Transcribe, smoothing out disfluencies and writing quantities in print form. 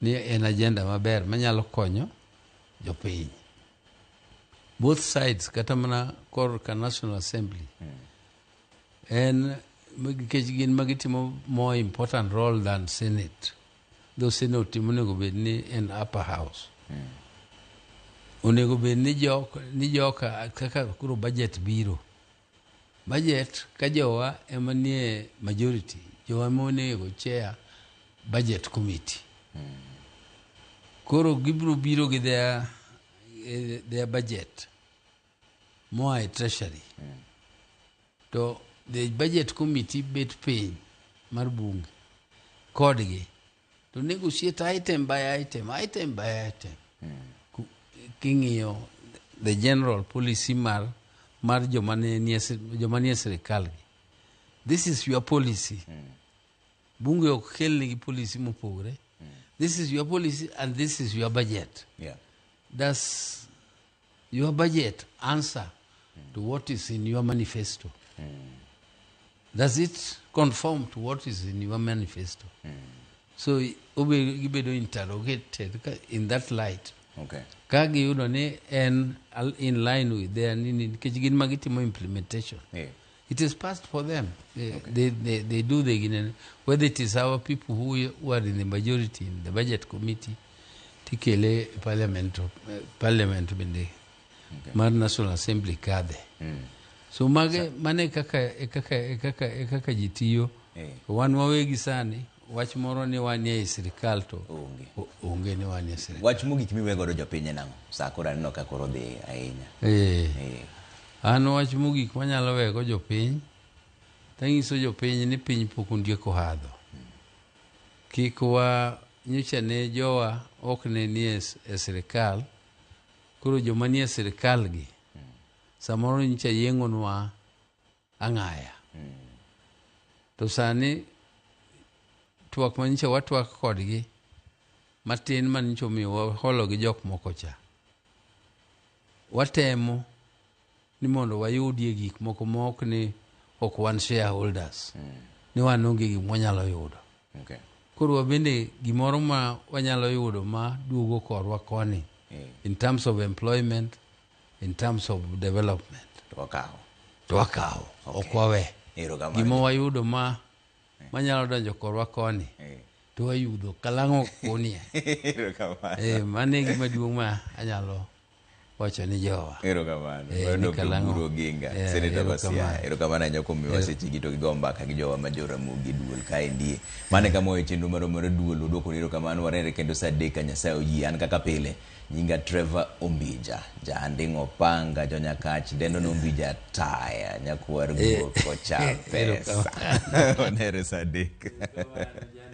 Ni en agenda maber manyalo konyo jopiny. Both sides kata mana korka National Assembly en nikech gin ma gitimo more important role than Senate. Though Senate onego bed ni en upper house. Onego bed ni jok ni joka kaka koro budget biro. Budget ka jowa ema nie majority, jowa ema onego chair budget committee. Koro gibiro biro gi their budget moa e treasury. To the budget committee bet piny mar bunge kodgi to negotiate item by item, item by item. King'iyo the general policy mar joma nie sirikal gi. This is your policy. Bunge ok kelnegi policy mopogore. This is your policy and this is your budget. Does your budget answer to what is in your manifesto? Does it conform to what is in your manifesto? So gibedo interrogated in that light. Ka giyudo ni en in line with their nini, nikech gin ma gitimo implementation. It is passed for them. They do the ginene. Whether it is our people who are in the majority in the budget committee, tikele parliament bende mar National Assembly kadhe. So mage mane kaka e kaka e kaka e kaka ji tiyo. Wan wawegi sani wach moro ni wanie sirikal to Onge. Onge ni wanie sirikal. Wach mogik miwe godo jopiny en ang'o? Sa koro aneno ka koro dhi ahinya. An wach mogik manyalo wego jopiny, tanyiso jopiny ni piny pok ondiek ohadho. Kik wa nyocha ne jowa ok ne nie e sirikal, koro joma nie sirikal gi samoro nyocha yieng'onwa ang'aya. To sani twak manyicha watwak kodgi matin manyicha omiyo waholo gi jok moko cha. Watemo ni mondo wayudie gik moko ma ok ni ok wan shareholders. Ni wan onge gik mwanyalo yudo. Koro wabende gimoro ma wanyalo yudo ma duogo korwa koni in terms of employment, in terms of development. To wakawo. To wakawo, ok wawe. Erokamano. Gima wayudo ma manyalo donjo korwa koni to wayudo kalang'o ok kunie. Erokamano. Mano e gima duong' ma anyalo wacho ni jowa. Erokamano. Ni Mano Dr. kalang'o. Oburu Oginga, Senator ma Erokamano. Siaya. Erokamano ahinya kuom miyowa seche gi to gigo mbaka gi jowa ma jo Ramogi duol kaendi. Mano e kama owe chenro marwa mar duol. Waduoko ni erokamano wanere kendo sa 3 ka Nyasaye oyie. An kaka pile, nyinga Trevor Ombija, jaanding'o panga, jonyakach, dendo no Ombija taya, nyakwar guok kocha pesa. Wanere sa 3. Erokamano.